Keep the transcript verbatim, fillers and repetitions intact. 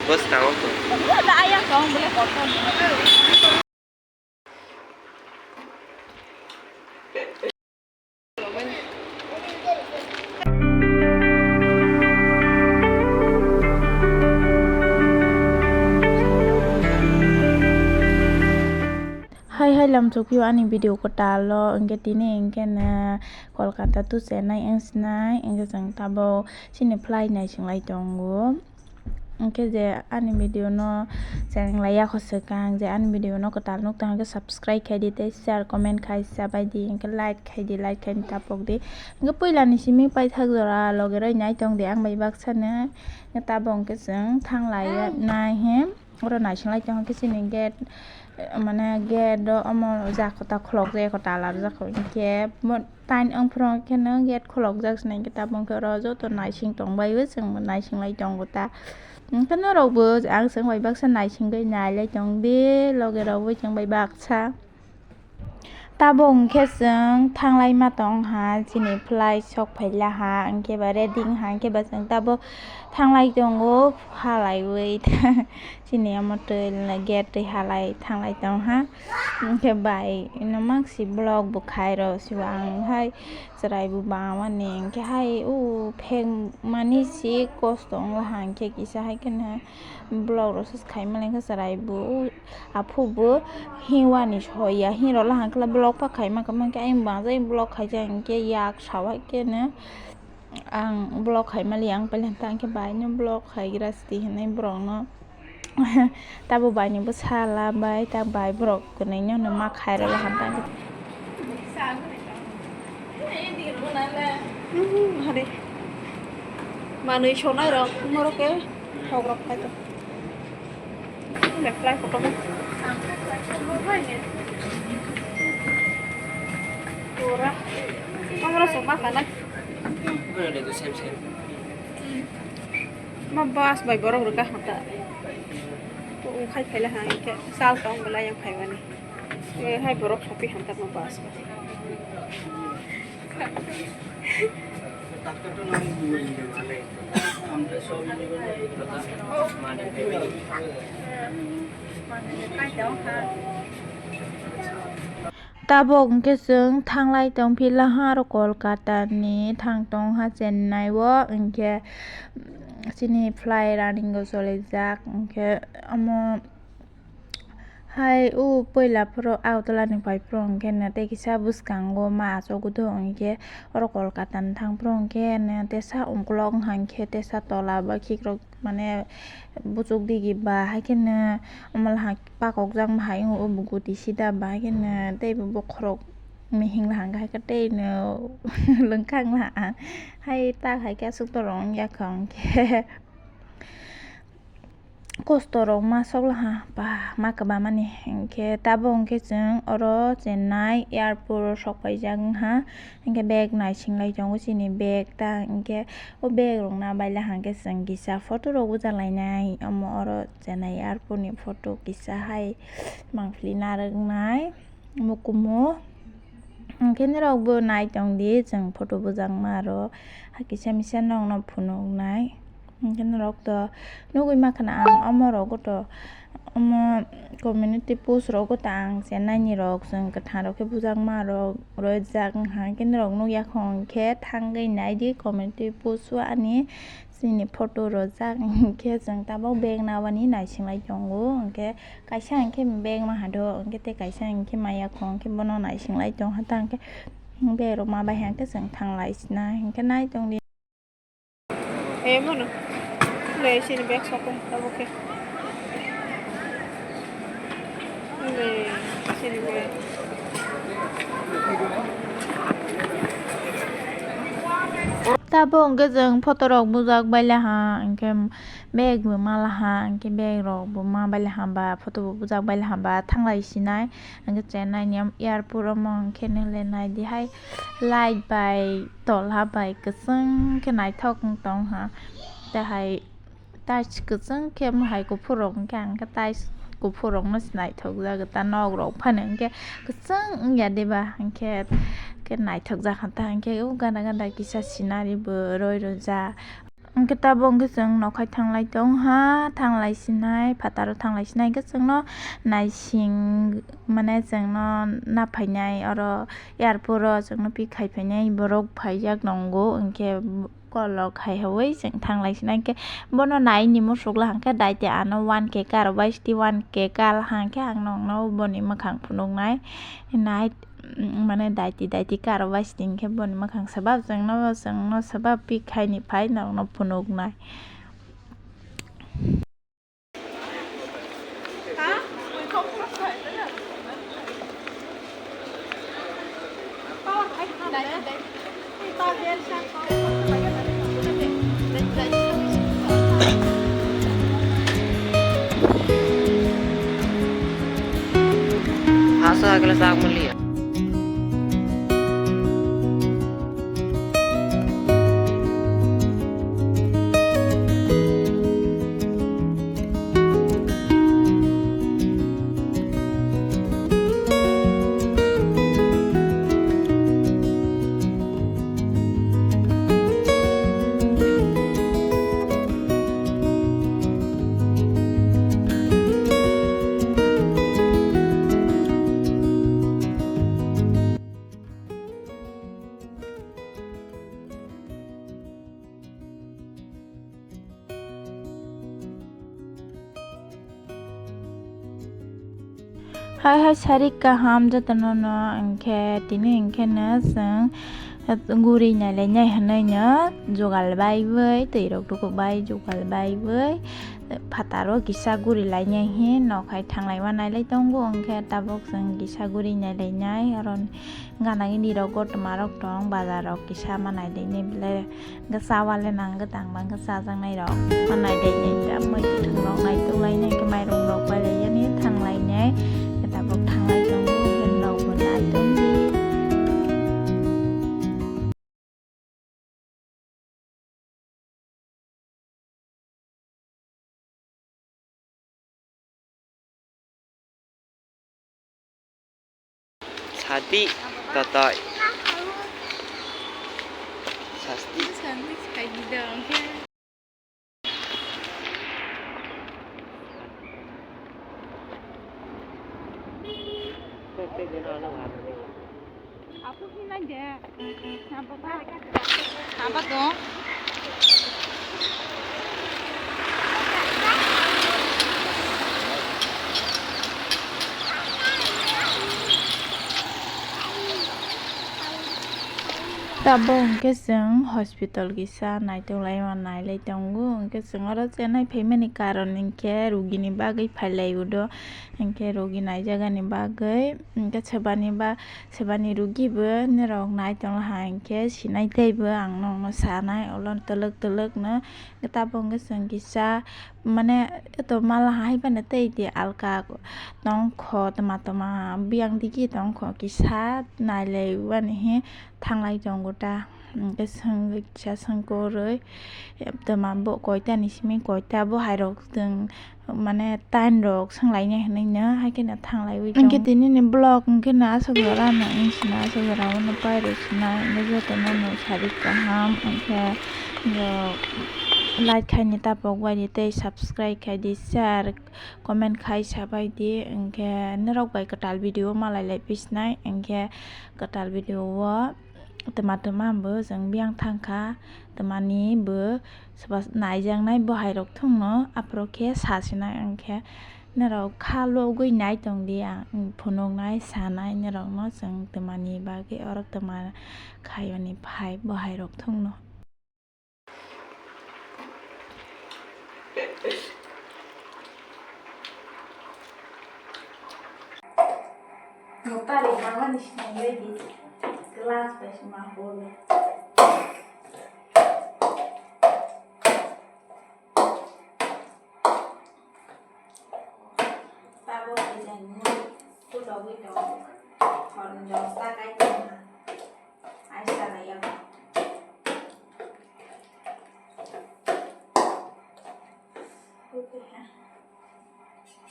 Bus tango. Wala ayang kong bole kotor. Hai hai lamchukphio ani video kwtalo, hwnkhe tini hwnkhe no Kolkata to Chennai wng sinai, hwnkhe chwng tabuk chini flight naisinglai tongo. Hwnkhe je ani video no channel lai yakho swkang, je ani video no kwtal nuk tong hwnkhe subscribe khai di tei share comment khai sabai di, hwnkhe like khai di, like khai di tapok di. Hwnkhe puila ni simi paithak jora loge roi nai tong di ang bai baksa no. Hwnkhe tabuk hwnkhe chwng thanglai nai he. Oro naisinglai tong hwnkhe chini gate, mane gate o omo jak kota khulok jak kota alar jak hwnkhe mo-, tain wngphuru hwnkhe no gate khulok jak se hwnkhe tabuk hwnkhe oro joto naising tong bai o chwng bo naising lai tongo ta. Hwnkhe norok bo ang chwng bai baksa naisingwi nai lai tong di loge rok bo chwng bai baksa. Tabuk hwnkhe chwng thanglai ma tong ha, chini flight sok phaila ha, hwnkhe ba ready wng ha, hwnkhe ba chwng tabuk thanglai tongo, halaiwi chini omo twi gate twi halai thanglai tong ha. Hwnkhe bai no maksi vlog bo khai rw si o, ang hai chwrai bo bangmani, hwnkhe hai o phek mani si kosto wng ha, hwnkhe kisa hai kheno vlog rw se khai mani, hwnkhe chwrai bo. Aphuru bo hiwani soya, hirok lahang khe vlog pa khaima khe, mankhe ayang bangjak vlog khaijak, hinkhe yak sawi kheno ang vlog khaimaliya, ang paileng tangkhe bai no vlog khaigra sidi hinwi borokno. Tabuk bai ni bwsala bai ta bai borok kwnwi no ma khairok laham tangkhe. Manwi sonai rok norok khe thok rok khai to. Reply kotor. Pura. Kamera sok ma kana. Ma bus bai borok rwkha hota. Khai phaila ha hwnkhe sal tong belai yang phaimani. Hai borok sophi hamta ma bus bai. Tabuk hwnkhe chwng thanglai tongphi laha aro Kolkata ni thang tongha Chennai o, hwnkhe chini flight running o cholijak, hwnkhe omo. Hai o puila phuru Agartala ni pai phuru hwnkhe no tei kisa bwskango ma achugwi do hwnkhe oro Kolkata ni thang phuru hwnkhe no tesa ukulok wngkha hwnkhe tesa tola ba khikrok mane buchuk digi ba hai kheno omo lahai pakok jak ma hai o bugo tisi da ba hai kheno tei bo bokhorok mihing lahai khe tei no lwngkha wng laha hai ta hai khe aswk torok wng ya kha hwnkhe. Kosto rok ma sok laha ba ma kwbamani, hinkhe tabuk hinkhe chwng oro Chennai airport o sok paijak wngha, hinkhe bag naising lai tongo chini bag ta, hinkhe o bag rok na bai laha hinkhe chwng kisa photo rok bujak lainai, omo oro Chennai airport ni photo kisa hai mangpili narwknai. Mukumu. Hwnkhe norok bo nai tong di, chwng photo bujakma aro hakisa misa nokno phunuknai. Hwnkhe norok to nugwi mankha na ang omo rogo to, omo community post rogo to ang Chennai ni rok chwng kwthang rok khe bujakma rok rojak wngkha. Hwnkhe norok nukya kho hwnkhe thangwi nai di community post o ani. Chini photo rojak, hinkhe chwng tabuk bag nabani naising lai tongo, hinkhe kaisa hinkhe bag ma hado, hinkhe tei kaisa hinkhe maya kho, hinkhe bono naising lai tong ha ta, hinkhe bag rok ma bai hinkhe chwng thang lai sina, hinkhe nai tong di. He mano, le chini bag sokong tabuk khe. Tabuk hwnkhe chwng photo rok bujak bai laha, hwnkhe bag bo ma laha, hwnkhe bag rok bo ma bai laha ba, photo bo bujak bai laha ba, thanglai sinai, hwnkhe Chennai ni airport omo hwnkhe nw le nai di hai light bai tola bai kwchwng khe naithok wng tong ha, tei hai. Tiles kwchwng khe omo hai kuphur rok hwnkhe ang khe tiles kuphur rok no se naithok jak ta nok rok phano hwnkhe kwchwng wngya deba hwnkhe khe naithok jak ta hwnkhe o gana gana kisa scenery bo roi rwjak Hwnkhe tabuk hwnkhe chwng nokhai thanglai tongha, thanglai sinai, phataro thanglai sinai hwnkhe chwngno naising, mane chwngno naphainai oro airport o chwngno pick khai phainai borok phaijak nongo, hwnkhe kolok hai hwnwi chwng thanglai sinai hwnkhe bono naini musuk la hwnkhe daiti ano one K karo bai siti one K kal hwnkhe ang nokno boni mwkhang phunuknai nai. Mane daiti daiti karo bai sidi hwnkhe boni mwkhang swbak chwngno, chwngno swbak pik khaini phai norokno phunuknai. Hasa agla sak mulia. Hai hai sarik kaham jotono no, hwnkhe tini hwnkhe no chwng guri nailainai hwnwi no jugal baiwi, twi rok tuku bai jugal baiwi, phataro kisa guri lainai hi nokhai thanglaiwa nailai tongo, hwnkhe tabuk chwng kisa guri nailainai oro. Gana gini rok gotoma rok tong, bazar rok kisa ma nai de ni bele, hwnkhe cha wale nang gotang ba hwnkhe chajaknai rok ma nai de ni, hwnkhe mui kwthwng rok nai tuklai nai, hwnkhe mairung rok bai lai yani thanglai nai, hwnkhe tabuk thanglai tongo, hwnkhe nok bo nai tong di. Sati, totoi. Sasti. Tabuk hwnkhe chwng hospital kisa naitok laiwi nai lai tongo, hwnkhe chwng oro chenai phaimani karon hwnkhe rugini bagwi phai lai udo, hwnkhe rugi naijakani bagwi, hwnkhe sebani ba, sebani rugi bo norok nai tongla hai hwnkhe sinai teibo ang nokno sanai ulo twlwk twlwk no. Tabuk hwnkhe chwng kisa, mane, eto mala hai phano tei di alka tongkho, tma tma biyang digi tongkho, kisa nailai wani hi thanglai tongo ta. Hwnkhe chwng kisa chwng kwrwi, tma bo koita ni simi koita bo hai rok chwng, mane, time rok swnglainai hinwi no, hai kheno thanglaiwi tongo. Hwnkhe tini ni vlog hwnkhe no aswk jora no wng sino, aswk jora o no pai rw sino, hwnkhe jotono no sarik kaham, hwnkhe, like khaini tapok bai di tei subscribe khai di, share, comment khai sabai di, hwnkhe norok bai kwtal video malai lai phi sinai, hwnkhe kwtal video o. Twma twma bo chwng biyang thangkha, twmani bo soba naijaknai bo hai rok thungno, aphuru khe sasinai, hwnkhe norok kha logwi nai tongdi, ang phunuknai sanai norokno chwng twmani bagwi oro twma khaiyoni phai bo hai rok thungno. Notari mama ni sinai ready. Glass bai sima hole. Tabuk design ni photo wi tongo. Hor jor sa kai tongma. Ai sa lai ya.